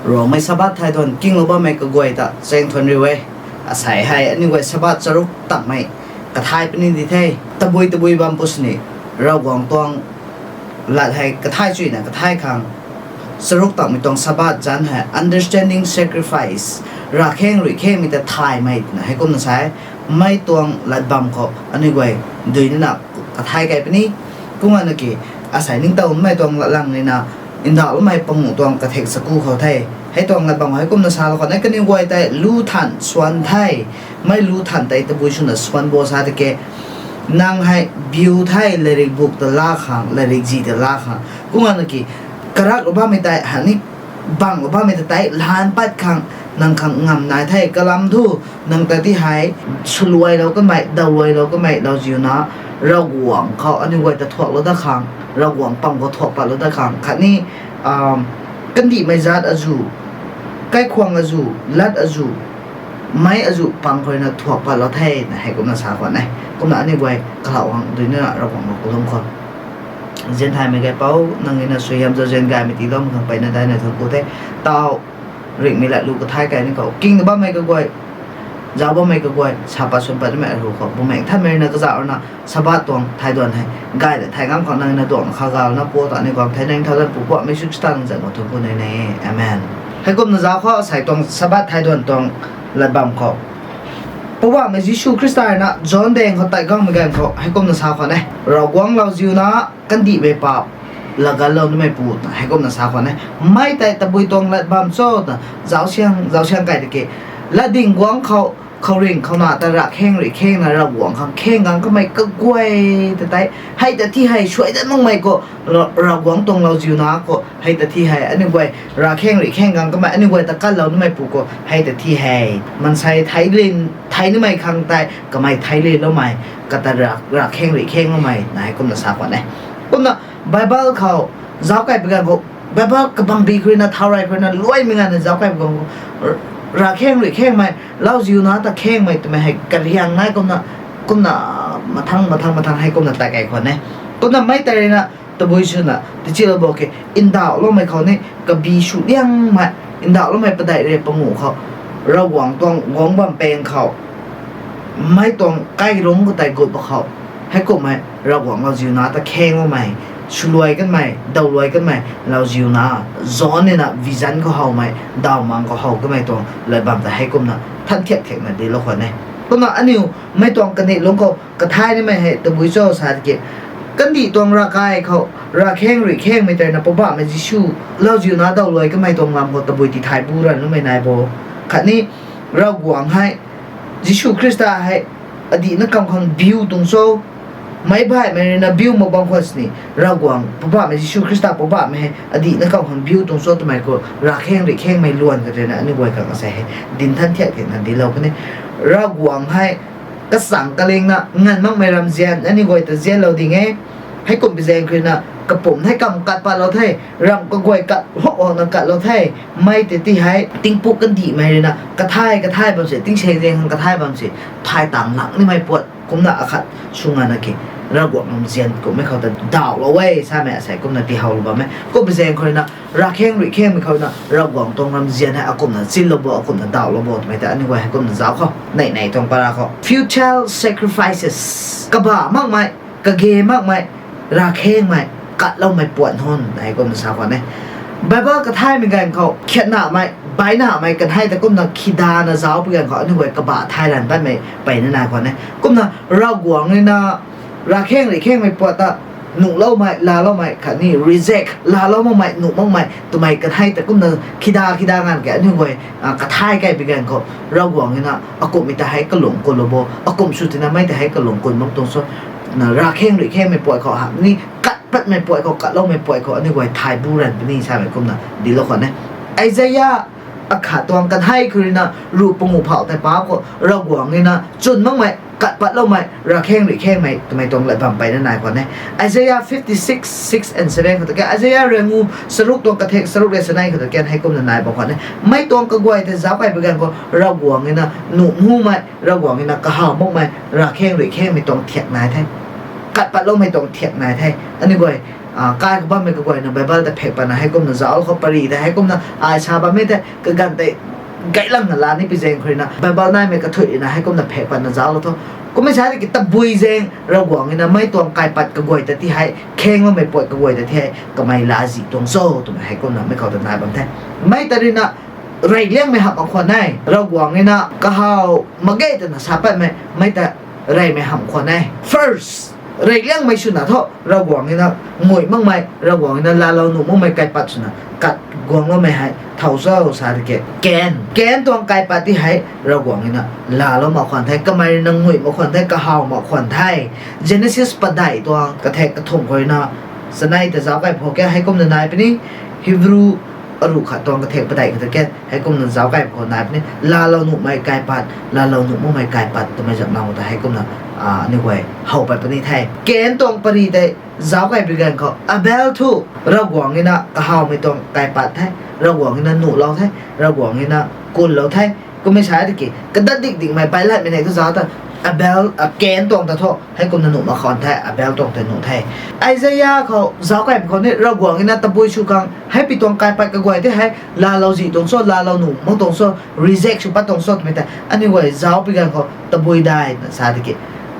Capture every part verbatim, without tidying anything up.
Ruangmei Sabbath thay duan kinglou bammei kaguay ta chaeng thuan riu e. Asei hei aniu guay Sabbath charuk tangmei kathay puni di the. Tabui tabui bam pu sini, Ravguangc tuang lat hei kathay chuyna kathay khang, charuk tangmei tuang Sabbath zanc hei understanding sacrifice, ravkheng ruikhengmei ta thaymei twna heikumna sa e. Mei tuang lat bam khou aniu guay dui nina kathay key puni. Kumna ki, asei ningtowmei tuang latlang nina, ndauhloumei panguh tuang kathek chaku khou the. Hei tuang lat bam heikumna salou khou ne, kaniw guay tei lu than swan the. Mei lu than tei tabui swna swan bo sa tiki, nang hei biu the, lairik buk ta la khang, lairik zi ta la khang. Kumna ki, karaklou bammei tei hani, banglou bammei ta tei lan pat khang, nang khang ngam nai the. Kalam thu, nang ta ti hei, swluailou kamei, dawluailou kamei lauziuna, Ravguangc khou aniu guay ta thuaklou dat khang, Ravguangc pam khou thuak patlou dat khang khatni, kandihmei zat azu, kaikhwang azu, lat azu, mei azu pam khou ruina thuak patlou the na heikumna sa khwan e. Kumna aniu guay kalau hang dui nina Ravguangc khou kalum khou nzian thaymei Kaipouc, nang ruina suaihiam zauzian gaymei tiiloumei khang mpeyna daina thuanc ku the. Taw, ringhmei lat lu kathay key ni khou kingna bammei kaguay, zauc bammei kaguay, sa pat swan pat nimei aru khou Bumaengh Nthanmei ruina kazauh ruina Sabbath tuang thay duan hei gayna thay ngam khang nang ruina duangna kha galna pu ta aniu guang the. Nang thau dan Pu Poubauhmei Jisu Khrista nang zanc khou thuanc ku nei ne. Amen. Heikumna zauc khou asei tuang Sabbath thay duan tuang lat bam khou Poubauhmei Jisu Khrista ruina John daeng khou tat guangmei ganv khou heikumna sa khwan e: Ravguangc lauziuna kandihmei paap laganlou nimei pu twna heikumna sa khwan e. Mei tei tabui tuang lat bam cho twna zauc siang zauc siang key tiki, latdyng guangc khou khouringh khouna ta ravkheng ruikhengna Ravguangc khang kheng gang kamei kaguay ta tei, hei ta thi hei suai dat makmei khou, Ravguangc tuang lauziuna khou hei ta thi hei aniu guay ravkheng ruikheng gang kamei aniu guay ta kanlou nimei pu khou hei ta thi hei maansei thei nimei khang tei kamei thei liloumei, kata ravkheng ruikhengloumei na heikumna sa khwan e. Kumna Bible khou zauc key pui ganv khou, Bible kabambi khou ruina, thau rey khou ruina luaimei nganvna zauc key pui ganv khou, ravkheng ruikhengmei, lauziuna ta khengmei twmei hei kariang nai kumna, kumna mathang mathang mathang heikumna tat key khwan e. Kumna mei tei ruina tabui swna tichilou bo ke, ndauhloumei khou ni kabi sw liangmei, ndauhloumei padeih rui panguh khou, Ravguangc tuang guangc bam pang khou, mei tuang kairungc katei gut ba khou, heikumhmei Ravguangc lauziuna ta khengloumei, swluai kanmei, dawluai kanmei lauziuna, John nina vision khou howmei, daw mang khou how kamei tuang lat bam ta heikumna than thiak thiakna dinclou khwan e. Kumna aniu mei tuang kaniw lungc khou kathay nimei hei tabui cho sa tiki, kandih tuang ravkai khou ravkheng ruikhengmei tei ruina Poubauhmei Jisu lauziuna dawluai kamei tuang lam khou tabui tithay bu ranvloumei nai bo. Khatni Ravguangc hei, Jisu Khrista hei adihna kam khang biu tuang cho, meic baihmei ruina biu mak bam khwan sini, Ravguangc Poubauhmei Jisu Khrista Poubauhmei hei adihna kam khang biu tuang cho twmei khou ravkheng ruikhengmei luan khat ruina aniu guay khang asei hei dinthan thiak thiakna dinclou kan e. Ravguangc hei kachang kalingna nganv makmei ramzian aniu guay ta zianlou ding e. Heikum pi zaeng khou ruina kapumc hei kam kat patlou the, ramh kaguay kat hok hokna katlou the. Mei tei ti hei tingpuk kandihmei ruina kathay kathay bam se, tingsaeng zaeng khang kathay bam se, thay tang lak nimei puat kumna akhat sw nganvna ki, Ravguangc ramzian kummei khou ta dauhlou e samei asei kumna tihowlou bam e. Kum pi zaeng khou ruina ravkheng ruikhengmei khou ruina Ravguangc tuang ramzian hei akumna chinlou bo, akumna dauhlou bo twmei ta aniu guay heikumna zauc khou nei nei tuang para khou future sacrifices, kaba makmei, kage makmei, ravkhengmei, katloumei puat hun heikumna sa khwan e. Bible kathaymei ganv khou khiatnamei, bainamei kanhei ta kumna khidana zauc pui ganv khou aniu guay kaba thay ranv patmei mpeyna nai khwan e. Kumna Ravguangc ruina ravkheng ruikhengmei puat ta nuhloumei, laaloumei khatni reject, laalou makmei, nuh makmei twmei kanhei ta kumna khida khida nganv ke aniu guay kathay key pui ganv khou Ravguangc ruina akumhmei ta hei kalung kunlou bo, akumh sw tina mei ta hei kalung kun bam tuang cho, na ravkheng ruikhengmei puat khou ha ni, kat patmei puat khou, katloumei puat khou aniu guay thay bu ranv puni samei kumna dinclou khwan e. Isaiah akhat tuang kanhei khou ruina ruh panguh phauh tei pa khou Ravguangc ruina chwn makmei, kat patloumei, ravkheng ruikhengmei twmei tuang lat bam mpeyna nai khwan e. Isaiah fifty six, six and seven khou ta kan, Isaiah riangu charuk tuang kathek charuk le sanei khou ta kan heikumna nai bam khwan e. Mei tuang kaguay tei zauc key pui ganv khou Ravguangc ruina nuh makmei, Ravguangc ruina kahaw makmei, ravkheng ruikhengmei tuang thiak nai the, kat patloumei tuang thiak nai the. Aniu guay kai khou bammei kaguayna Bible ta phek patna heikumna zauc khou pari tei heikumna ai sa bammei tei kaganv tei gaihlangna laa ni pi zaeng khou ruina Bible naimei kathuic ruina heikumna phek patna zauc lou tho. Kummei sa tiki tabui zaeng Ravguangc ruina mei tuang kaipat kaguay ta ti hei, khengloumei puat kaguay ta ti hei kamei laazih tuang cho twmei heikumna mei khou ta nai bam the. Mei ta ruina reyliangmei hamh mak khwan e, Ravguangc ruina kahaw mak ge twna sa patmei mei ta reymei hamh khwan e. First, reyliangmei swna thu Ravguangc ruina nguih makmei, Ravguangc ruina laalou nuh makmei kaipat swna kat guangloumei hei thow cho sa tiki Kain, Kain tuang kaipat ti hei Ravguangc ruina laalou mak khwan the, kamei ruina nguih mak khwan the, kahaw mak khwan the. Genesis padeih tuang kathek kathumh khou ruina chanei ta zauc kai pho ke heikumna nai puni, Hebrew aruh khat tuang kathek padeih khat ta ke heikumna zauc kai pho nai puni, laalou nuhmei kaipat, laalou nuh makmei kaipat twmei zam nang ta heikumna aniu guay how pat puni the. Kain tuang pari tei zauc kai pi ganv khou Abel thu Ravguangc ruina kahawmei tuang kaipat the, Ravguangc ruina nuhlou the, Ravguangc ruina kunlou the. Kummei sa tiki kadat dik dikmei bailatmei nei thu zauc ta Abel, Kain tuang ta thu heikumna nuh mak khwan the, Abel tuang tei nuh the. Isaiah khou zauc kai pi khou ni Ravguangc ruina tabui sw khang hei pi tuang kaipat kaguay tei hei laalou zih tuang cho, laalou nuh mak tuang cho, reject sw pat tuang cho twmei tei aniu guay zauc pi ganv khou tabui daihna sa tiki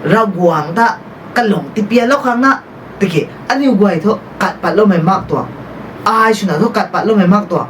Ravguangc ta kalung tipialou khang na tiki aniu guay thu kat patloumei mak tuang, ai swna thu kat patloumei mak tuang.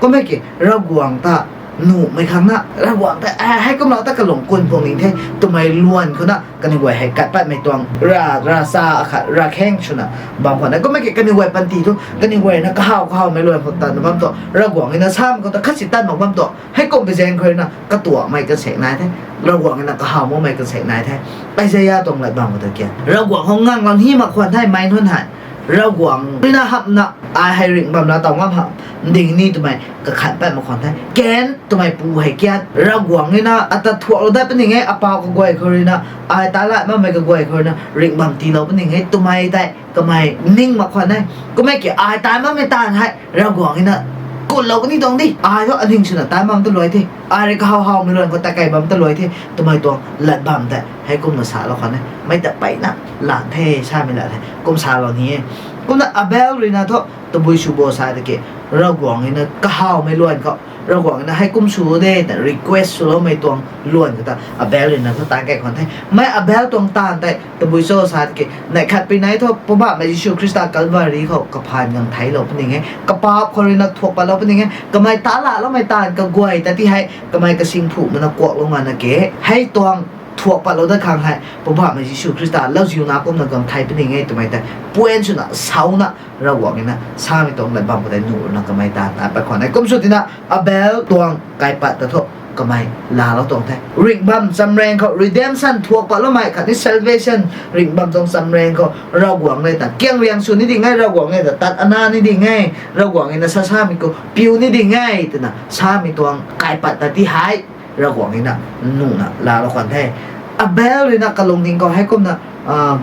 Kummei ki Ravguangc ta nuhmei khang na, Ravguangc ta heikumlou ta kalung kun pung ning the twmei luan khou na kaniw guay hei kat patmei tuang ra, ravcha akhat ravkheng swna bam khwan e. Kummei ki kaniw guay panty thu kaniw guayna kahaw kahawmei luan khou tatna bam tuang, Ravguangc ruina samei khou ta khat si tat mak bam tuang. Heikum pi zaeng khou ruina katuakmei kansek nai the, Ravguangc ruina kahaw makmei kansek nai the. Isaiah tuang lat bam khou ta kia Ravguangc khou nganglou ni mak khwan the mei nunc hei. Ravguangc ruina hamhna ai hei ringh bam laa tow ngam hamh ding ni twmei kakhat pat mak khwan the. Kain twmei pu hei kian Ravguangc ruina ata thuaklou dat puni e, apau kaguay khou ruina, ai ta lat makmei kaguay khou ruina ringh bam tiilou puni e twmei tei kamei ning mak khwan e. Kummei ki ai ta makmei taanv hei Ravguangc ruina kunlou puni tuang di, ai thu aning swna ta bam ta luai the, ai rui kahaw hawmei luan khou ta kei bam ta luai the twmei tuang lat bam tei heikumna salou khwan e. Mei ta peyna lan the, samei lat the kum salou ni e. Kumna Abel ruina thu tabui sw bo sa tiki Ravguangc ruina kahawmei luan khou, Ravguangc ruina heikum sw de twna request swloumei tuang luan khou ta Abel ruina thu taanc kei khwan the. Mei Abel tuang taanv tei tabui cho sa tiki neih khat pui nei thu Poubauhmei Jisu Khrista Calvary khou kaphaan gang theiclou puni e, kapaap khou ruina thuak patlou puni e, kamei ta laloumei taanv kaguay ta ti hei kamei kasing phu mana kuaklou ngana ke hei tuang thuak patlou dat khang hei Poubauhmei Jisu Khrista lauziu na kumna gang thei puni e twmei tei puan swna sauna Ravguangc ruina samei tuang lat bam khou tei nuh ruina kamei taanv ta pat khwan e. Kum sw tina Abel tuang kaipat ta thu kamei laalou tuang the. Ringh bam chamraeng khou redemption thuak patloumei khatni salvation, ringh bam tuang chamraeng khou Ravguangc rui ta kiang riang sw ni ding e, Ravguangc rui ta tat ana ni ding e, Ravguangc ruina sa samei khou piu ni ding e twna samei tuang kaipat ta ti hei Ravguangc ruina nuhna laalou khwan the. Abel ruina kalungning khou heikumna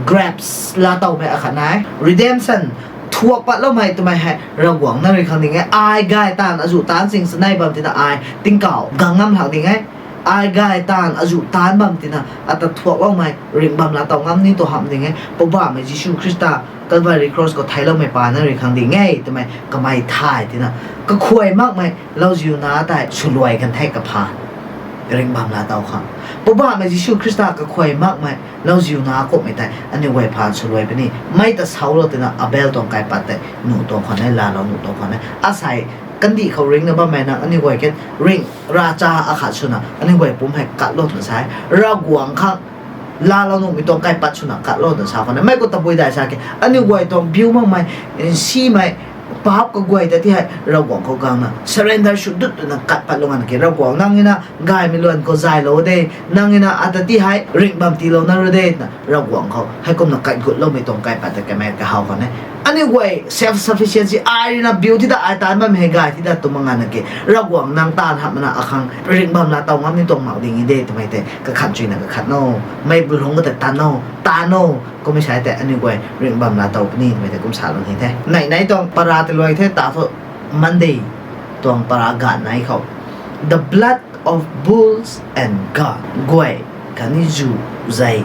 grapes laa towmei akhat nai, redemption thuak patloumei twmei hei Ravguangc na rui khang ding e. Ai gay taanv azuh taanc sing chanei bam tina ai tingkauh gang ngam lak ding e. Ai gay taanv azuh taanc bam tina ata thuakloumei ringh bam laa tow ngam ni tu hamh ding e. Poubauhmei Jisu Khrista Calvary cross khou theicloumei pa na rui khang ding e twmei kamei thay tina kakhuay makmei lauziu na tei swluai kan the kaphaan ringh bam laa tow khang. Poubauhmei Jisu Khrista kakhuay makmei lauziu na kumhmei tei aniu guay phaan swluai puni. Mei ta saulou tina Abel tuang kaipat tei nuh tuang khwan e, laalou nuh tuang khwan e. Asei kandih khou ringcna bammei nang aniu guay kan ringh ravcha akhat swna aniu guay pumc hei katlou twna sa e. Ravguangc khang laalou nuhmei tuang kaipat swna katlou twna sa khwan e. Mei khou tabui dai sa ke aniu guay tuang biu makmei, simei, paap kaguay ta ti hei Ravguangc khou gangna surrender sw dut twna kat patlou ngana ke, Ravguangc nang ruina gaymei luan khou zaylou de, nang ruina ata ti hei ringh bam tiilou na ru de twna Ravguangc khou heikumna kat gutloumei tuang kaipat ta kamei kahaw khwan e. Aniu guay self sufficiency, ai ruina biu ti ta, ai taanv bammei hei gay ti ta tw mak ngana ke, Ravguangc nang taanv hamh mana akhang ringh bam laa tow ngam ni tuang mak ding e de twmei tei kakhat chuyna kakhat no, mei bu lungc ka ta tan no, tan no, kummei sa tei aniu guay ringh bam laa tow puni twmei tei kum salou ni the. Neih nei tuang para tei luai the ta thu Monday tuang para ganv nei khou the blood of bulls and goats, guay khatni zu zei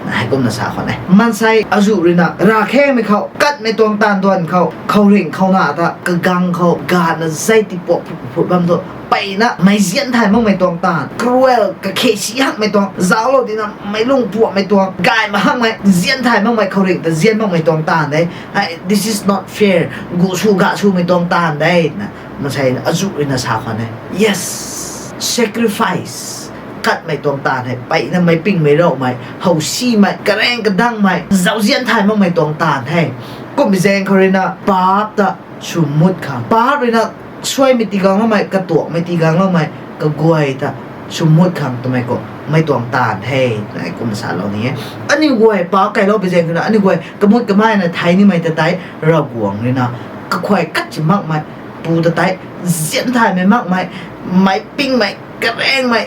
Heikumna sa khwan e. Maansei azuh ruina ravkhengmei khou, katmei tuang taanv duan khou, khouringh khouna ta kagang khou gana zei tiipuak phut phut bam thu, mpeyna meic zian thay makmei tuang taanv, cruel, kakhe si hakmei tuang, zauclou dina meic lung puakmei tuang, gay mak hakmei, zian thay makmei, khouringh ta zian makmei tuang taanv de. Hei, this is not fair. Gu sw ga swmei tuang taanv de, na maansei azuh ruina sa khwan e. Yes, sacrifice. Katmei tuang taanv hei mpeyna meic pingmei, raumei, howsimei, karaeng kadangmei, zauzian thay makmei tuang taanv the. Kummei zaeng khou ruina paap ta swmut khang, paap ruina suaimei tiigangloumei, katuakmei tiigangloumei kaguay ta swmut khang twmei khou mei tuang taanv the, twna kumna salou ni e. Aniu guay paap kailou pui zaeng khou ruina aniu guay kamut kameina thei nimei ta tei, Ravguangc ruina kakhuay kat si makmei, pu ta tei zian thaymei makmei, meic pingmei, karaengmei,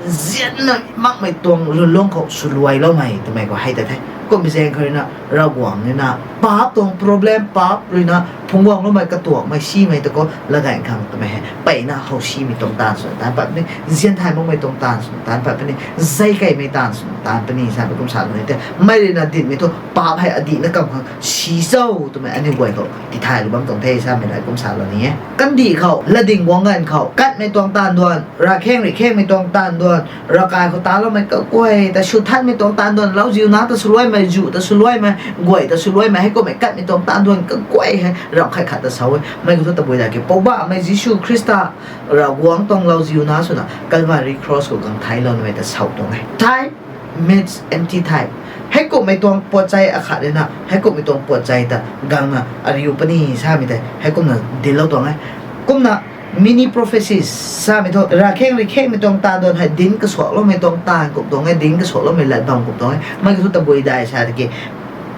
zianna makmei tuang lwnlung khou swluailoumei twmei khou hei ta the. Kummei zaeng khou ruina Ravguangc ruina paap tuang problem, paap ruina phungc guangloumei, katuakmei, simei ta khou latdanv khang twmei hei mpeyna howsimei tuang taanv swna taanc pat puni, zian thay makmei tuang taanv swna taanc pat puni, zei keymei taanv swna taanc puni, samei kum salou ni the. Mei ruina dinhmei thu paap hei adihna kam khang si cho twmei aniu guay khou tithaylou bam tuang the, samei la kum salou ni e. Kandih khou, latdyng guang ganv khou, katmei tuang taanv duan, ravkheng rui khengmei tuang taanv duan, ravkai khou taloumei kaguay ta, swthanmei tuang taanv duan, lauziuna ta swluaimei, zu ta swluaimei, guay ta swluaimei, heikummei katmei tuang taanv duan kaguay hei ramh khat khat ta sa e. Mei khou thu tabui da ki, Poubauhmei Jisu Khrista, Ravguangc tuang lauziuna swna Calvary Cross khou gang theiclou nimei ta sa tuang e. Time meets empty time. Heikumhmei tuang puatchei akhat ruina heikumhmei tuang puatchei ta gangna ariu puni, samei tei heikumna dinclou tuang e. Kumna mini prophecies samei thu ravkheng rui khengmei tuang taanv duan hei dinc kasuakloumei tuang taanv kum tuang e, dinc kasuakloumei lat bam kum tuang e. Mei khou thu tabui dai sa tiki,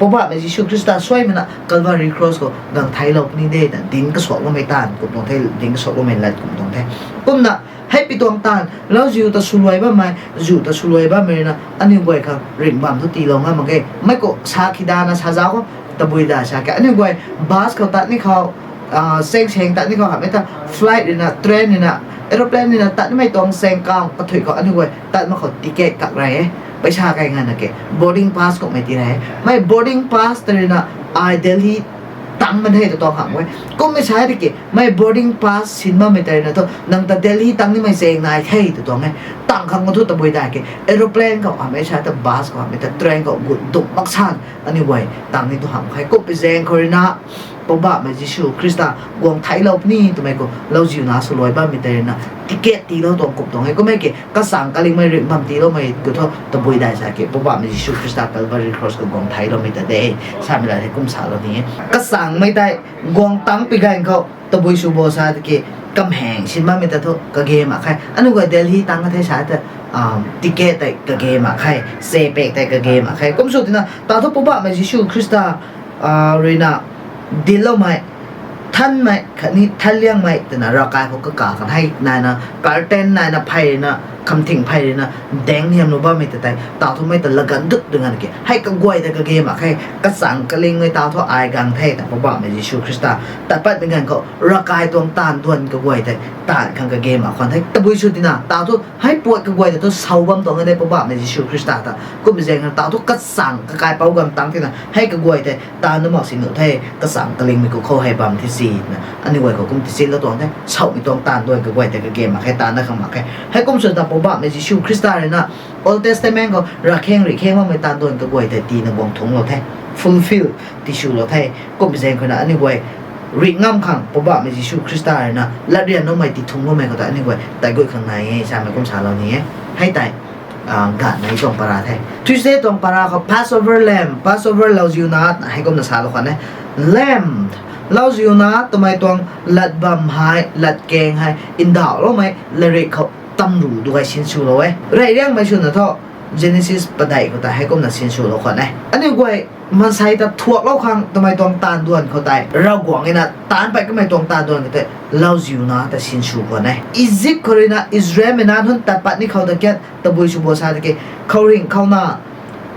Poubauhmei Jisu Khrista suaimei na Calvary Cross khou gang theiclou puni de twna dinc kasuakloumei taanv kum tuang the, dinc kasuakloumei lat kum tuang the. Kumna hei pi tuang taanv, lauziu ta swluai bammei, zu ta swluai bammei ruina aniu guay khang ringh bam thu tiilou ngam mak ge. Mei khou sa khidana sa zauc khou, tabui da sa ke, aniu guay bus khou tat ni khou, chaeng saeng tat ni khou hamhmei ta, flight ruina, train ruina, aeroplane ruina tat nimei tuang saeng kang kathuic khou aniu guay tat mak khou ticket kak rey e. Paisa kai ngana ke, boarding pass kummei ti rey e. Mei boarding pass ta ruina ai Delhi tang man the ta tuang hamh e. Kummei sa tiki, mei boarding pass sin bammei tei ruina thu nang ta Delhi tang nimei zaeng nai the ta tuang e. Tang khang thu tabui dai ke, aeroplane khou hamhmei sa ta, bus khou hamhmei ta, train khou gut dum mak san aniu guay tang ni tu hamh khe. Kummei zaeng khou ruina Poubauhmei Jisu Khrista guang theiclou puni twmei khou lauziuna swluai bammei tei ruina ticket tiilou tuang kum tuang e. Kummei ke, kachang kalingmei ringh bam tiiloumei khou thu tabui dai sa ke, Poubauhmei Jisu Khrista Calvary Cross khou guang theicloumei ta de, samei la hei kum salou ni e. Kachangmei tei guang tangc pi ganv khou tabui sw bo sa tiki, kamheng sin bammei ta thu kage mak khe. Aniu guay Delhi tang ka the sa ta, ticket tei kage mak khe, chapaek tei kage mak khe. Kum sw tina, ta thu Poubauhmei Jisu Khrista ruina dincloumei, thanmei khatni thanliangmei twna ravkai khou kaka kan hei naina, curtain naina phey ruina, khamthing phey ruina, daeng niamlou bammei ta tei, ta thu mei ta laganv dut dui ngan ke, hei kaguay tei kage mak khe. Kachang kalingmei ta thu ai gang the ta Poubauhmei Jisu Khrista tat patmei ganv khou ravkai tuang taanv duan kaguay tei taanv khang kage mak khwan the. Tabui sw tina, ta thu hei puat kaguay ta thu sau bam tuang e de Poubauhmei Jisu Khrista ta. Kummei zaeng khou ta thu kachang kakaipouc gang tangc tina hei kaguay tei taanv na mak si nuh the, kachang kalingmei khou khou hei bam thi si twna aniu guay khou kum ti silou tuang the. Saumei tuang taanv duan kaguay tei kage mak khe, taanv na khang mak khe. Heikum sw ta Poubauhmei Jisu Khrista ruina Old Testament khou ravkheng rui kheng makmei taanv duan kaguay tei tiina guang thungclou the, fulfill tiswlou the. Kummei zaeng khou na aniu guay rui ngam khang Poubauhmei Jisu Khrista ruina latryanloumei tithungcloumei khou ta aniu guay tat gut khang nai e, samei kum salou ni e. Hei tei, ganhmei tuang para the. Tuesday tuang para khou Passover lamb, Passover lauziuna twna heikumna salou khwan e. Lamb, lauziuna twmei tuang lat bam hei, latkaeng hei ndauhloumei latrik khou tamru duai sinswlou e. Reyriangmei swna thu Genesis padeih khou ta heikumna sinswlou khwan e. Aniu guay maansei ta thuaklou khang twmei tuang taanv duan khou tei Ravguangc ruina taanc pat kamei tuang taanv duan khou tei lauziuna ta sinsw khwan e. Egypt khou ruina Israelmei nac nunc tat pat ni khou ta kian tabui sw bo sa tiki, khouringh khouna,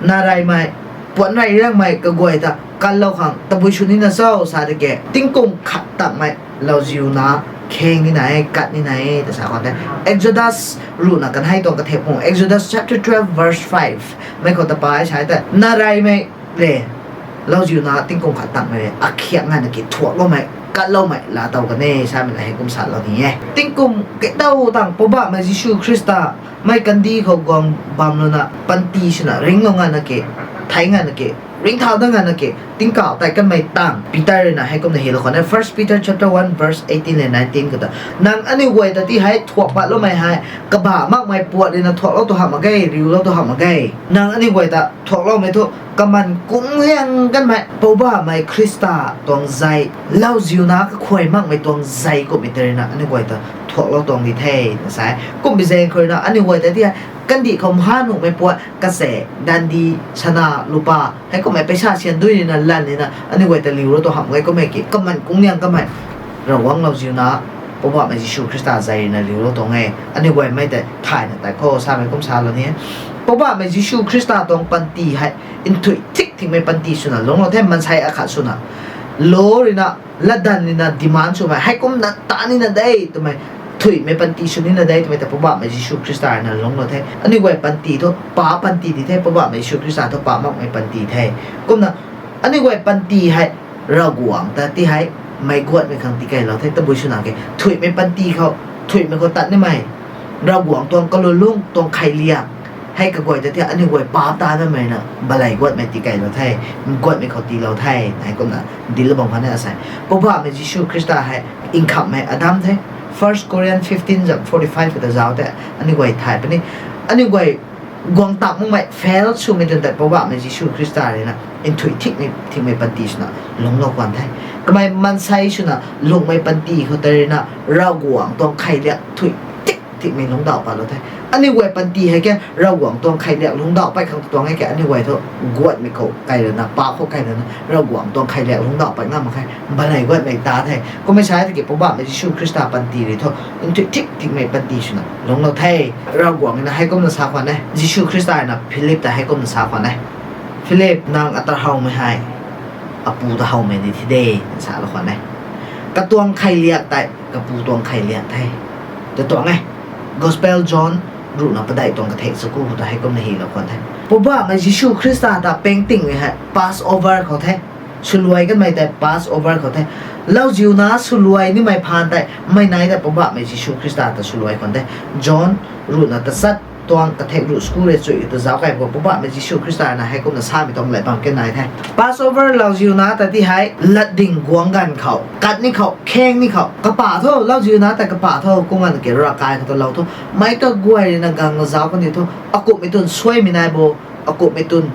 nac reymei, puanc reyriangmei kaguay ta kanlou khang tabui sw nina cho sa tiki, tingkum khat takmei Lauziu na kheng ni nai e, kat ni nai e ta sa khwan the. Exodus ruhna kanhei tuang kathek pung, Exodus chapter twelve verse five mei khou ta pa e sa tei, na reymei le, lauziu na tingkum khat tangmei le akhiak nganvna ki thuakloumei, katloumei laa tow kan e samei na hei kum salou ni e. Tingkum kadaw tang Poubauhmei Jisu Khrista mei kandih khou guang bam luna panty swna ringlou nganvna ki, thei nganvna ki, ringcthau dat nganvna ki tingkauh tei kanmei tang Peter rui na hei kumna hylou khwan e. First Peter chapter one verse eighteen le nineteen khou ta, nang aniu guay ta ti hei thuak patloumei hei kabah makmei puat rui na thuaklou tu hamh mak ge, riulou tu hamh mak ge. Nang aniu guay ta thuakloumei thu kaman kung liang kanmei Poubauhmei Khrista tuang zei, lauziu na kakhuay makmei tuang zei kummei tei rui na aniu guay ta thuaklou tuang di the na sa e. Kumbi zaeng khou rui na aniu guay ta ti hei kandih khou mha nuhmei puat, kache, dandi, sana, lupa, hei kummei paisa syan dui rui na lan rui na aniu guay ta liulou tu hamh mak ge, kummei ki kaman kung liang kanmei Ravguangc lauziu na Poubauhmei Jisu Khrista zei rui na liulou tuang e. Aniu guay mei tei thayna tei khou samei kum salou ni e. Poubauhmei Jisu Khrista tuang panty hei nthuih thik thikmei panty swna lungclou the, maansei akhat swna law rui na, latdanv rui na demand swmei, hei kumna ta nina de twmei, nthuihmei panty sw nina de twmei ta Poubauhmei Jisu Khrista rui na lungclou the. Aniu guay panty thu pa panty di the, Poubauhmei Jisu Khrista thu pa makmei panty the. Kumna aniu guay panty hei Ravguangc ta ti hei meic guatmei khang tikeylou the, tabui swna ke nthuihmei panty khou, nthuihmei khou tat nimei, Ravguangc tuang kalun lungc tuang kheiliak hei kaguay ta ti aniu guay paap ta namei na balei guatmei tikeylou the, guatmei khou tiilou the na hei kumna dinclou bam khwan e asei. Poubauhmei Jisu Khrista hei nkhamhmei Adam the. First Corinthians fifteen zam forty five khou ta zauc tei aniu guay thay puni. Aniu guay guang tak makmei fail swmei tun tei Poubauhmei Jisu Khrista rui na nthuih thikmei thikmei panty swna lungclou khwan the. Kamei maansei swna lungcmei panty khou tei rui na Ravguangc tuang kheiliak nthuih thik thikmei lungcdauh patlou the. Aniu guay panty hei ke Ravguangc tuang kheiliak lungcdauh pei khang tuang e ke aniu guay thu guatmei khou key rana, paap khou key rana Ravguangc tuang kheiliak lungcdauh pei ngam mak khe, balei guatmei ta the. Kummei sa tiki Poubauhmei Jisu Khrista panty rui thu nthuih thik thikmei panty swna lungclou the. Ravguangc rui na hei kumna sa khwan e, Jisu Khrista rui na Philip ta hei kumna sa khwan e, Philip, nang ata howmei hei apu ta howmei di thi de, salou khwan e. Katuang kheiliak tei kapu tuang kheiliak the, ta tuang e. Gospel John ruhna padeih tuang kathek chaku ta hei kumna hylou khwan the. Poubauhmei Jisu Khrista ta pengtingmei hei Passover khou the. Swluai kanmei tei Passover khou the. Lauziu na swluai nimei phaan tei mei nai ta Poubauhmei Jisu Khrista ta swluai khwan the. John ruhna tachat tuang kathek ruh chaku le chui ta zauc key khou Poubauhmei Jisu Khrista na hei kumna samei tuang lat bam kan nai the. Passover lauziu na ta ti hei latding guang ganv khou, kat ni khou, kheng ni khou kapah tho, lauziu na ta kapah tho, kumna ki ravkai khou ta lou tho, meic kaguay rui na gang la zauc kan di tho, akumhmei tun suaimei nai bo, akumhmei tun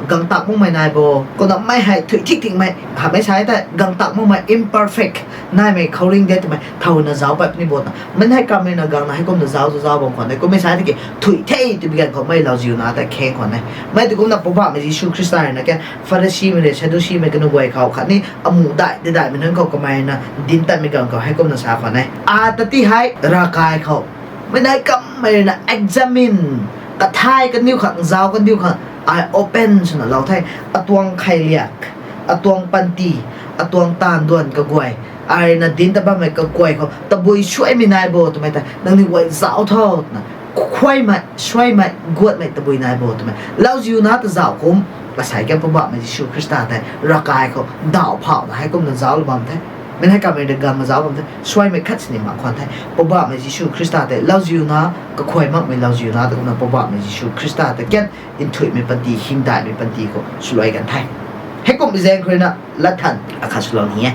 gang tak makmei nai bo, kumna mei hei nthuih thik thikmei, hamei sa tei gang tak makmei imperfect naimei khouringh de twmei thow na zauc pat puni bo ta. Mei hei kamei na gang na hei kumna zauc zauc bam khwan e, kummei sa tiki nthuih the twbi ganv khou mei lauziu na ta kheng khwan e. Mei tu kumna Poubauhmei Jisu Khrista rui na ke Pharisimei le Sadducimei kanu guay khou khatni amuh daih di daihmei nunc khou kamei na dinc tatmei ganv khou hei kumna sa khwan e. Ata ti hei ravkai khou mei nai kammei rui na examine, kathay kaniw khang, zauc kaniw khang, ai open swna lou the. Atuang kheiliak, atuang panty, atuang taanv duan kaguay, ai rui na dinc ta bammei kaguay khou tabui suaimei nai bo twmei ta nangniw guay zauc tho twna, khuaymei, suaimei, guatmei tabui nai bo twmei lauziu na ta zauc kum, asei kan Poubauhmei Jisu Khrista tei ravkai khou dauh phauhna hei kumna zauclou bam the. Mei hei kamei rui gang na zauc bam the, suaimei khat sini mak khwan the. Poubauhmei Jisu Khrista tei lauziu na, kakhuay makmei lauziu na ta kumna Poubauhmei Jisu Khrista ta kan nthuihmei panty, hymdaihmei panty khou swluai kan the. Heikumhmei zaeng khou rui na lat than akhat swlou ni e.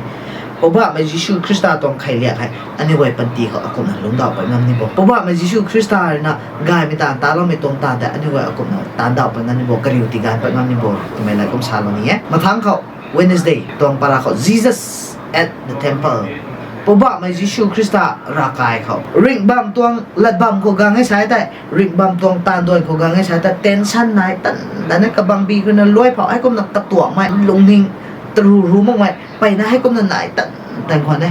Poubauhmei Jisu Khrista tuang kheiliak hei aniu guay panty khou akumhna lungcdauh pat ngam ni bo. Poubauhmei Jisu Khrista rui na gaymei taanv, taloumei tuang taanv tei aniu guay akumhna taanv dauh pat ngam ni bo, kariu tiganv pat ngam ni bo twmei lat kum salou ni e. Mathangc khou Wednesday tuang para khou Jesus at the temple. Poubauhmei Jisu Khrista ravkai khou ringh bam tuang lat bam khou gang e sa tei, ringh bam tuang taanv duan khou gang e sa tei, tension nai tan tan e, kabangbi khou na luai phauh heikumna katuakmei, lungning taru ru makmei mpeyna heikumna nai tan tan khwan e.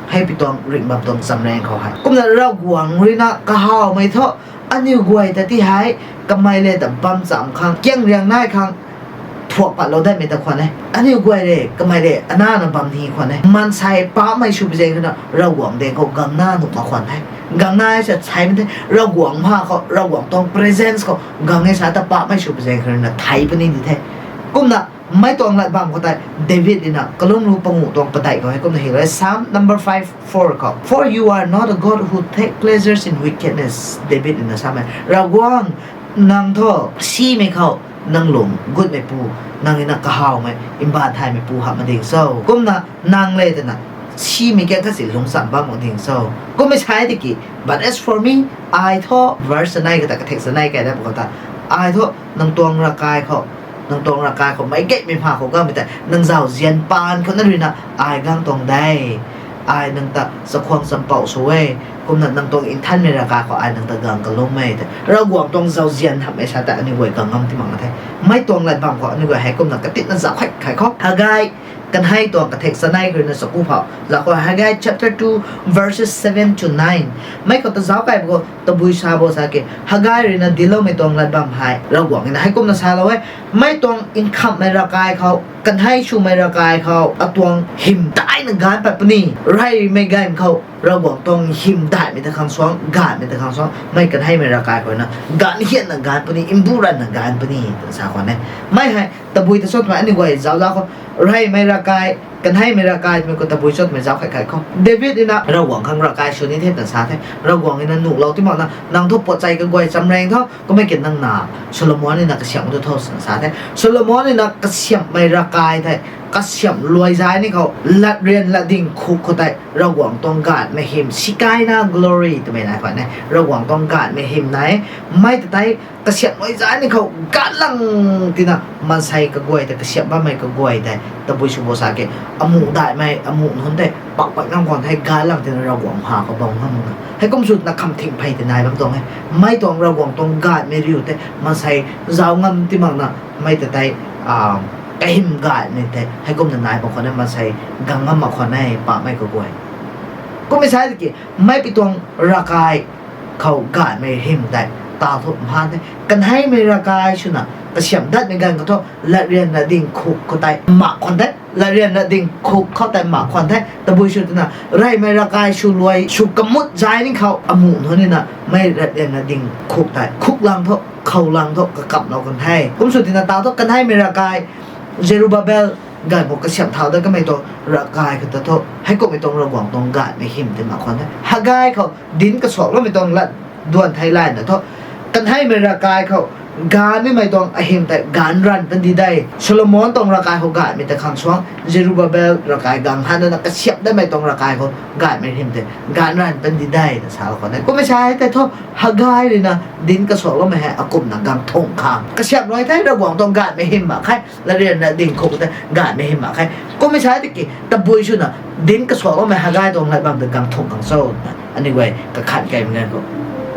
Hei pi tuang ringh bam tuang chamrang khou hei kumna Ravguangc rui na kahawmei thu aniu guay ta ti hei kamei le ta bam cham khang, kiang riang nai khang, thuak patlou datmei ta khwan e. Aniu guay le kamei le anana bam ni khwan e. Maansei paapcmei sw pi zaeng khou na Ravguangc daeng khou gangna nuh mak khwan the. Gangna sa saimei the, Ravguangc ma khou, Ravguangc tuang presence khou gang e sa ta paapcmei sw pi zaeng khou na thei puni di the. Kumna mei tuang lat bam khou tei David rui na kalum ru panguh tuang padeih khou hei kumna hylou e, Psalm number five four khou, For you are not a God who take pleasures in wickedness, David rui na samei. Ravguangc, nang thu simei khou nang lung gutmeipu, nang rui na kahawmei, mbaanv thaymeipu hamh mak ding cho. Kumna nang le twna simei kiang khat si lungcham bam mak ding cho. Kummei sa tiki, but as for me, ai thu, verse chanei kata kathek chanei kai da pa khou ta, ai thu nang tuang ravkai khou, nang tuang ravkai khou meic gaymei ma khou gangmei tei nang zauzian paan khou na rui na ai gang tuang de. Ai nang ta chakhwang champouh sw e. Kumna nang tuang nthanmei ravkai khou ai nang ta gang kalum e tei Ravguangc tuang zauzian hamhmei sa tei aniu guay gang ngam ti mak na the. Mei tuang lat bam khou aniu guay hei kumna katitna zauc khat khai khou, Haggai kanei tuang kathek chanei khou rui na chaku phou zauc khou, Haggai chapter two, verses seven to nine. Mei khou ta zauc kai bo khou tabui sa bo sa ke, Haggai rui na dincloumei tuang lat bam hei Ravguangc rui na hei kumna salou e. Mei tuang nkhamhmei ravkai khou, kanei swmei ravkai khou atuang hym daihna gaanc pat puni. Reymei ganv khou Ravguangc tuang hym daihmei ta khang suang, gaanhmei ta khang suang, mei kaneimei ravkai khou na gaanc hianna gaanc puni, mbu ranna gaanc puni twna sa khwan e. Mei hei tabui ta cho twmei aniu guay zauc zauc khou, reymei ravkai, kaneimei ravkai twmei khou tabui cho twmei zauc khat khat khou, David rui na Ravguangc khang ravkai sw ni the twna sa the. Ravguangc rui na nuhlou ti mak na, nang thu puatchei kaguay chamraeng tho, kummei ki nang na Solomon rui na kasiamh tu tho twna sa the. Solomon rui na kasiamhmei ravkai tei kasiamh luai zai ni khou, latryan latdyng khuk khou tei Ravguangc tuang gaanhmei hym, Shekinah glory twmei nai khwan e. Ravguangc tuang gaanhmei hym nai e. Mei ta tei kasiamh luai zai ni khou gaanc lang tina maansei kaguay tei, kasiamh bammei kaguay tei tabui sw bo sa ke, amuh daihmei, amuh nunc tei pak pak ngam khwan the, gaanc lang tina Ravguangc ha khou bam ngam na. Heikum sw twna khamthing phey tei nai bam tuang e. Mei tuang Ravguangc tuang gaanhmei riu tei maansei zauc ngam ti mak na, mei ta tei kahym gaanhmei tei heikumna nai bam khwan e, maansei gang ngam mak khwan e, paapcmei kaguay. Kummei sa tiki, mei pi tuang ravkai khou gaanhmei hym tei taw thu mhan the. Kaneimei ravkai swna kasiamh datmei ganv khou thu latryan latdyng khuk khou tei mak khwan the. Latryan latdyng khuk khou tei mak khwan the. Tabui sw twna reymei ravkai sw luai, sw kamut zai ni khou amuh nunc rui na mei latryan latdyng khuk tei khuk lang thu, khou lang thu kakamlou kan the. Kum sw tina taw thu kaneimei ravkai, Zerubbabel ganv khou kasiamh thau dat kamei tuang ravkai khou ta thu heikumhmei tuang Ravguangc tuang gaanhmei hym tei mak khwan the. Haggai khou dinc kasuakloumei tuang lat duan thei layna thu, kaneimei ravkai khou gaanc nimei tuang ahym tei gaanc ranv pan di de. Solomon tuang ravkai khou gaanhmei ta khang suang, Zerubbabel ravkai gang han na kasiamh datmei tuang ravkai khou gaanhmei hym tei gaanc ranv pan di de twna sa khwan e. Kummei sa tei thu Haggai rui na dinc kasuakloumei hei akumna gang thung khang kasiamh luai the, Ravguangc tuang gaanhmei hym mak khe. Latryan latdyng khuk tei gaanhmei hym mak khe. Kummei sa tiki tabui swna dinc kasuakloumei Haggai tuang lat bam tei gang thung khang cho na aniu guay kakhan kaimei ganv khou,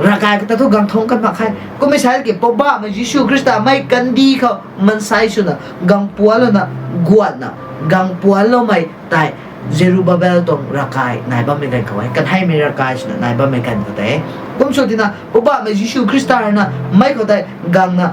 ravkai khou ta thu gang thung kan mak khe. Kummei sa tiki Poubauhmei Jisu Khrista mei kandih khou maansei swna gang puanlouna, guatna gang puanloumei tei Zerubbabel tuang ravkai nai bammei ganv khou e, kaneimei ravkai swna nai bammei ganv khou tei. Kum sw tina Poubauhmei Jisu Khrista rui na mei khou tei gangna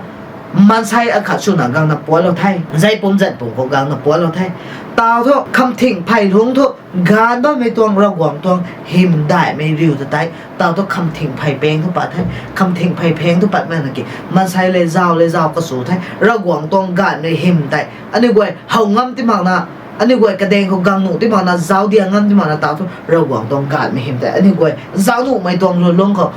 maansei akhat swna gangna puanclou the. Zei pum zan pum khou gangna puanclou the. Taw thu khamthing phey lungc thu gaanc bammei tuang Ravguangc tuang hym daihmei riu ta tei taw thu khamthing phey peng thu pat the. Khamthing phey peng thu pat mak na ki maansei le zauc le zauc kasu the. Ravguangc tuang gaanhmei hym tei aniu guay how ngam ti mak na, aniu guay kadaeng khou gang nuh ti mak na, zauc diang ngam ti mak na taw thu Ravguangc tuang gaanhmei hym tei aniu guay zauc nuhmei tuang lwnlung khou,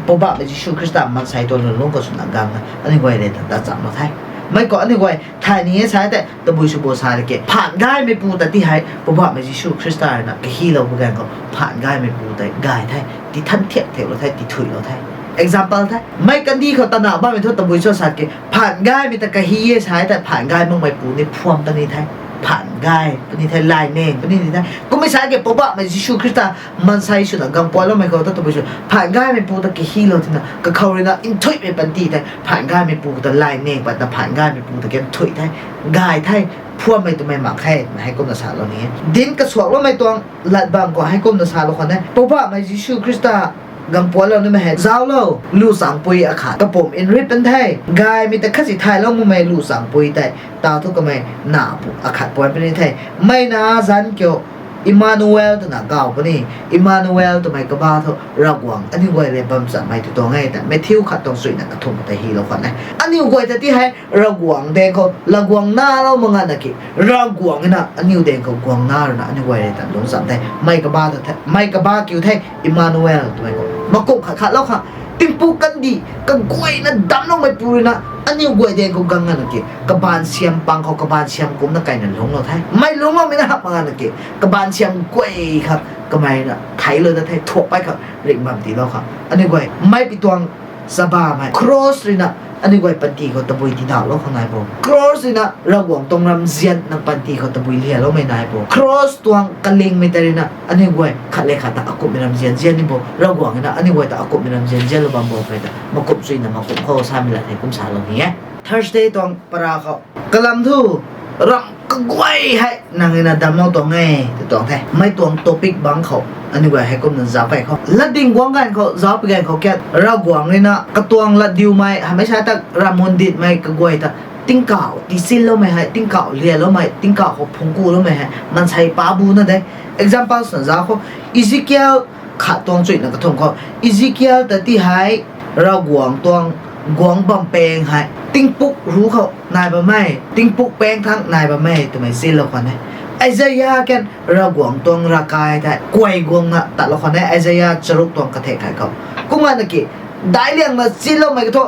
Poubauhmei Jisu Khrista maansei tuang lwnlung khou swna gangna aniu guay le ta ta chamlou the. Mei khou aniu guay thay ni e sa tei tabui sw bo sa tiki phaan gaymeipu ta ti hei Poubauhmei Jisu Khrista rui na kahilou bu ganv khou phaan gaymeipu tei gay the, ti than thiak thiaklou the, ti thuilou the. Example the, mei kandih khou tana bammei thu tabui cho sa ki phaan gaymei ta kahi e sa tei phaan gay makmeipu ni phuam puni the, phaan gay puni the, laineng puni ni the. Kummei sa ki Poubauhmei Jisu Khrista maansei swna gang puancloumei khou ta tabui sw phaan gaymeipu ta kahilou tina kakhou rui na nthuihmei panty tei phaan gaymeipu ta laineng patna phaan gaymeipu ta kanthuih the, gay the, phuammei twmei mak khe twna heikumna salou ni e. Dinc kasuakloumei tuang lat bam khou heikumna salou khwan e. Poubauhmei Jisu Khrista Gaanv puanclou nimei hei zauclou, luchangpui akhat kapumc nrip pan the. Gaymei ta khatsi thaylou makmei luchangpui tei taw thu kamei na akhat puan puni the. Mei na zanc kiu Emmanuel twna kaw puni. Emmanuel twmei kaba thu Ravguangc aniu guay le bam chammei tu tuang e ta Matthew khat tuang suina kathumh ta hylou khwan e. Aniu guay ta ti hei Ravguangc daeng khou latguang nalou mak nganvna ki, Ravguangc na aniu daeng khou guang na ruina aniu guay le ta lungc cham the. Mei kaba kiu the Emmanuel twmei khou makumh khat khatlou khang, tingpuk kandih kaguayna damcloumeipu ruina aniu guay daeng khou guang nganvna ki, kabaanv siam pang khou kabaanv siam kumcna kaina lungclou the. Mei lungcloumei na hamh mak nganvna ki, kabaanv siam guay khang kamei na theiclou da the, thuak pey khang ringh bam tiilou khang aniu guay mei pi tuang chabamei cross ruina aniu guay panty khou tabui tiidauhlou khang nai bo. Cross ruina Ravguangc tuang ramzian nang panty khou tabui lialoumei nai bo. Cross tuang kalingmei tei ruina aniu guay khat le khat ta akumhmei ramzian zian ni bo. Ravguangc na aniu guay ta akumhmei ramzian zianlou bam bo twmei ta makumh suina makumh khou samei lat hei kum salou ni e. Thursday tuang para khou kalam thu, ramh kaguay hei nang ruina damclou tuang e tw tuang the. Mei tuang topic bangc khou aniu guay heikumna zauc key khou, latdyng guangc ganv khou zauc pi ganv khou kiat Ravguangc ruina katuang latdiumei hamei sa ta ramh munditmei kaguay ta tingkauh tiichinloumei hei, tingkauh lialoumei, tingkauh khou phungc kuloumei hei maansei pabu na de. Example swna zauc khou, Ezekiel khat tuang chuina kathumh khou, Ezekiel ta ti hei Ravguangc tuang guangc bam paeng hei tingpuk ru khou nai bammei, tingpuk paeng thangc nai bammei twmei chinlou khwan e. Isaiah kan Ravguangc tuang ravkai tei kuay guangna tatlou khwan e, Isaiah charuk tuang kathek khat khou. Kum nganvna ki, daic liangna chinloumei kathu,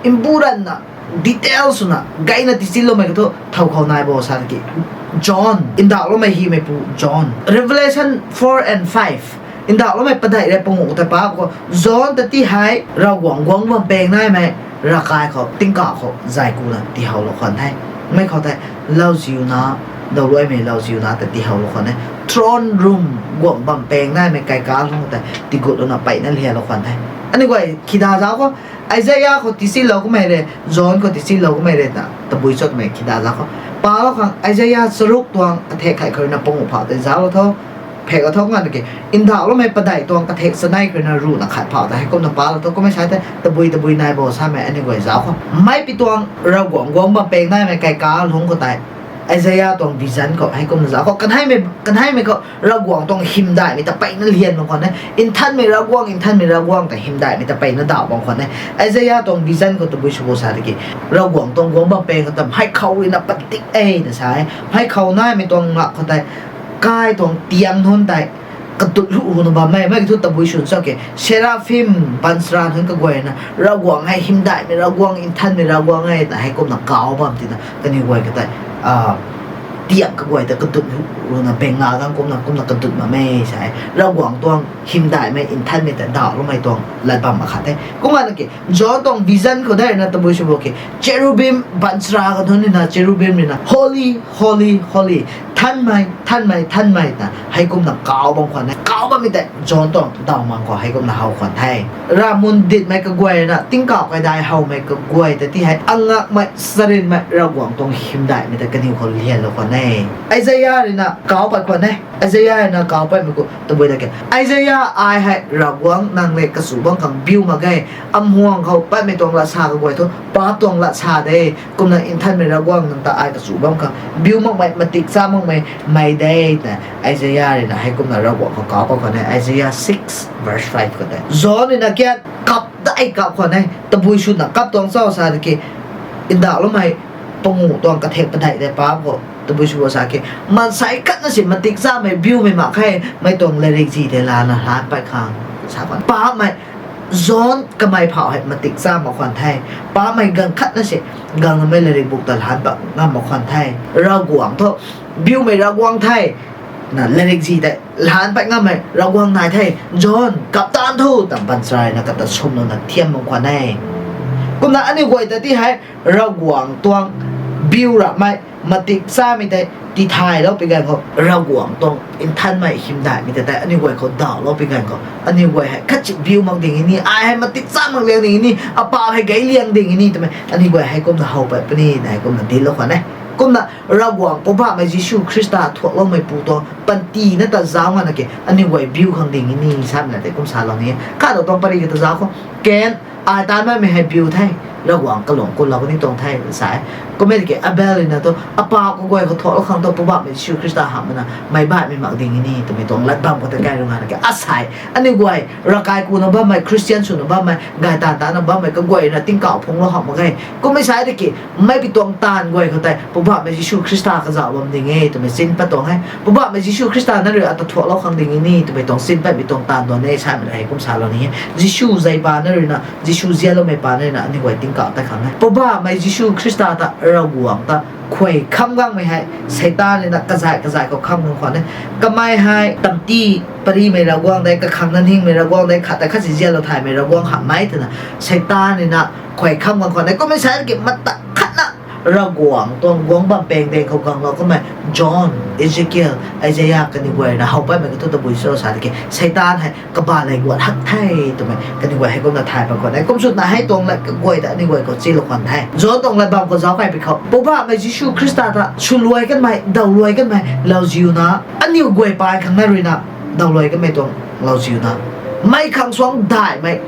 mbu ranvna detail swna gayna tiichinloumei kathu thow khou nai bo sa ki, John, ndauhloumei hymeipu John, Revelation four and five, ndauhloumei padeih rui panguh ta paap khou, John ta ti hei Ravguangc guangc bam paeng naimei ravkai khou tingkauh khou zay kuna tiihowlou khwan the. Mei khou tei lauziuna, dawluaimei lauziuna ta tiihowlou khwan e. Throne room, guangc bam paeng naimei kaika lungc tei tigutlouna peyna lialou khwan the. Aniu guay khida zauc khou, Isaiah khou tiichinlou kamei rui, John khou tiichinlou kamei rui ta tabui chakmei khida zauc khou, palou khang Isaiah charuk tuang kathek khat khou ruina panguh phauh tei zauclou tho. Phek a tho nganvna ki, ndauhloumei padeih tuang kathek chanei khou ruina ruhna khat phauh ta heikumna palou tho. Kummei sa tei tabui tabui nai bo samei aniu guay zauc khou, mei pi tuang Ravguangc guangc bam paeng naimei kaika lungc khou tei Isaiah tuang vision khou heikumna zauc khou, kanheimei khou Ravguangc tuang hymdaihmei ta peyna lian bam khwan e. Nthanmei Ravguangc, nthanmei Ravguangc ta hymdaihmei ta peyna dauh bam khwan e. Isaiah tuang vision khou tabui sw bo sa tiki, Ravguangc tuang guangc bam paeng khou ta mhai khou ruina padik e na sa e. Mhai khou naimei tuang ngak khou tei kai tuang tiang nunc tei kadut hu huna bammei, mei kathu tabui swn sa ke, seraphim baanchara nunc kaguayna Ravguangc hei hymdaihmei Ravguangc, nthanmei Ravguangc e ta heikumna kauc bam tina kaniw guay ka tei tiang kaguay ta kadut hu runa benga gang kumna kumna kadut bam e sa e. Ravguangc tuang hymdaihmei nthanmei ta dauhloumei tuang lat bam akhat the. Kum nganvna ki, John tuang vision khou dei ruina tabui sw bo ki, cherubim baanchara ka nunc ruina, cherubim ruina holy, holy, holy, thanmei, thanmei, thanmei ta heikumna kauc bam khwan e. Kauc bammei tei John tuang daw mang khou heikumna how khwan the. Ravmun ditmei kaguay ruina tingkauh kaidai howmei kaguay ta ti hei angakmei charynmei Ravguangc tuang hymdaihmei ta kaniw khou lianlou khwan e. Isaiah ruina kauc pat khwan e. Isaiah ruina kauc patmei khou tabui da ke, Isaiah, ai hei Ravguangc nang le kachu bam khang biu mak ge. Amuang khou patmei tuang lat sa kaguay thu paap tuang lat sa de. Kumna nthanmei Ravguangc nang ta ai kachu bam khang biu makmei, matik cha makmei mei de, ta Isaiah ruina heikumna Ravguangc khou kauc pat khwan e. Isaiah six verse five khou tei John ruina kiat kap dai kap khwan e. Tabui swna kap tuang cho sa tiki, ndauhloumei panguh tuang kathek padeih tei paap khou tabui sw bo sa ki, maansei khatna si matik chamei biumei mak khe, mei tuang latrikzi tei lana hlan pat khang sa khwan. Paapmei John kamei phauh hei matik cha mak khwan the. Paapmei ganv khatna si ganvmei latrikbuk ta lhan pat ngam mak khwan the. Ravguangc thu biumei Ravguangc the. Na latrikzi tei lhan pat ngammei Ravguangc nai the. John, kap taan tho, ta baanchara ruina kata sumlouna thiam bam khwan e. Kumna aniu guay ta ti hei Ravguangc tuang biu ramei, matik chamei tei tithaylou pi ganv khou Ravguangc tuang nthanmei hymdaihmei ta tei aniu guay khou dauhlou pi ganv khou aniu guay hei khatchi biu mak ding ni, ai hei matik cha mak liang ding ni, apaap hei gay liang ding ni twmei aniu guay heikumna how pat puni na heikumna dinclou khwan e. Kumna Ravguangc Poubauhmei Jisu Khrista thuakloumeipu tuang panty na ta zauc ngana ke aniu guay biu khang ding e ni samei na tei kum salou ni e. Khat tuang pari kata zauc khou, Kain, ai taanv bammei hei biu the, Ravguangc kalung kunlou kani tuang the sa e. Kummei tiki Abel rui na tu apau kaguay khou thuaklou khang tu Poubauhmei Jisu Khrista hamh na meic baihmei mak ding e ni twmei tuang lat bam khou tei kai rui ngana ke asei aniu guay ravkai kuna bammei, Khristian swna bammei, gay taanv tana bammei kaguay na tingkauh phungclou hamh mak ge. Kummei sa e tiki meic pi tuang taanv guay khou tei Poubauhmei Jisu Khrista kazauh bam ding e twmei chin pat tuang e. Poubauhmei Jisu Khrista na rui ata thuaklou khang ding e ni twmei tuang chin patmei tuang taanv tuang e samei hei kum salou ni e. Jisu zeipa na rui na, Jisu zianloumei pa na rui na aniu guay tingkauh tat khang e. Poubauhmei Jisu Khrista ta Ravguangc ta khuay kham guangmei hei Seitaan rui na kazay kazay khou kham guang khwan e. Kamei hei tamti parimei Ravguangc de, kakhang na ningmei Ravguangc de, khat ta khat si zianlou thaymei Ravguangc hamhmei twna Seitaan rui na khuay kham guang khwan e. Kummei sa e tiki mata khatna Ravguangc tuang guangc bam paeng daeng khou guanglou kummei John, Ezekiel, Isaiah kaniw guay na how patmei kathu tabui cho sa tiki Seitaan hei kabah lev guat hak the twmei kaniw guay hei kumna thay pat khwan e. Kum swna hei tuang lat kaguay ta aniu guay khou chilou khwan the. John tuang lat bam khou zauc kai pi khou Poubauhmei Jisu Khrista ta swluai kanmei, dawluai kanmei lauziuna aniu guay paan khang na rui na dawluai kanmei tuang lauziuna meic khang suang daihmei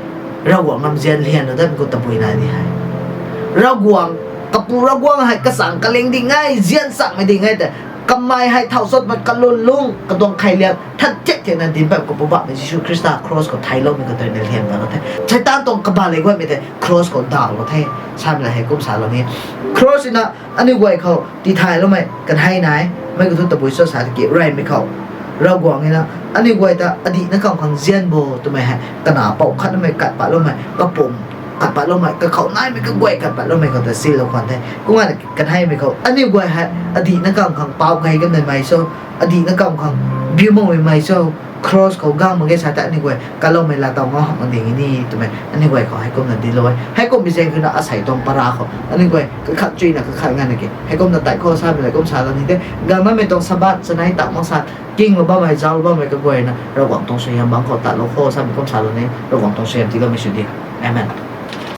Ravguangc lam zian lianlou datmei khou tabui nai di hei. Ravguangc, kapu Ravguangc hei kachang kaling ding e, zian changmei ding e tei kamei hei thau chotmei kalun lung katuang kheiliak than thiak thiakna dinc pat khou Poubauhmei Jisu Khrista cross khou theiloumei khou tei na lian patlou the. Seitaan tuang kabah lev guatmei tei cross khou dawlou the samei la hei kum salou ni. Cross rui na aniu guay khou tithayloumei kanhei nai, mei kathu tabui cho sa tiki reymei khou Ravguangc rui na aniu guay ta adihna kamv khang zian bo twmei hei kana pou khatnamei kat patloumei, kapum kat patloumei, kakhou naimei kaguay kat patloumei khou ta silou khwan the. Kumna kanheimei khou aniu guay hei adihna kamv khang pau kei kanmei mei cho, adihna kamv khang biu makmei mei cho, cross khou gang mak ge sa tei aniu guay kaloumei laa taw ngau hamh mak ding e ni twmei aniu guay khou hei kumna dinclou e. Heikum bi zaeng khou na asei tuang para khou aniu guay kakhat chuyna kakhat ngana ke hei kumna tei khou samei la kum salou ni the. Gang namei tuang Sabbath chanei tak mak sa, kinglou bammei, zauclou bammei kaguay na Ravguangc tuang suaihiam bangc khou tatlou kho samei kum salou ni, Ravguangc tuang suaihiam tiiloumei sw di. Amen.